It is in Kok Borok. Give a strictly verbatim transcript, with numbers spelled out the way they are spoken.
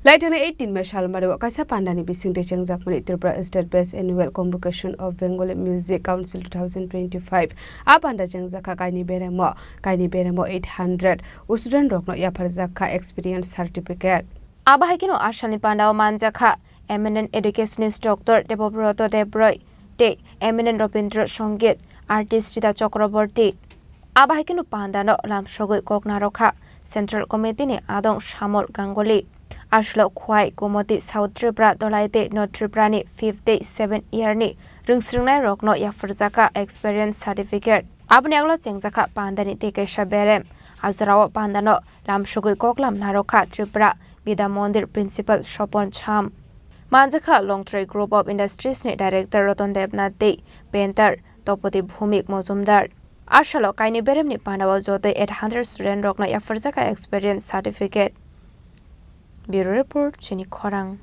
Laithani eighteen May salmari o kaisa pandani bisingtwi chengjakmani Tripura State Best Annual Convocation of Bengali Music Council two thousand twenty-five. A panda chengjakha kaini beremo, kaini beremo eight hundred student rokno yapharjakha experience certificate. Abo hai kheno asalni pandao manjakha eminent educationist Doctor Debobroto Debroi tei eminent Robindra Sangeet artist Rita Chakraborty. Abo hai kheno pandano lamsogwi kok narokha Central Committee ni adong Samol Ganguly. Aswlao Khwai, Gomoti, South Tripura, Dholai tei North Tripura ni fifty seven year ni rwngsrwngnai rokno yapharjakha experience certificate. Aboni aglo chengjakha pandani tei kaisa berem. A jorao pandano lamsogwi koklam narokha Tripura Vidya Mandir Principal Sopon Cham. Manjakha Longtrai Group of Industries ni Director Ratan Debnath tei painter Topoti Bhumik Mojumdar. Asalo kaini beremni pandao jotoi eight hundred student rokno yapharjakha experience certificate. Bureau Report, Chini Khorang.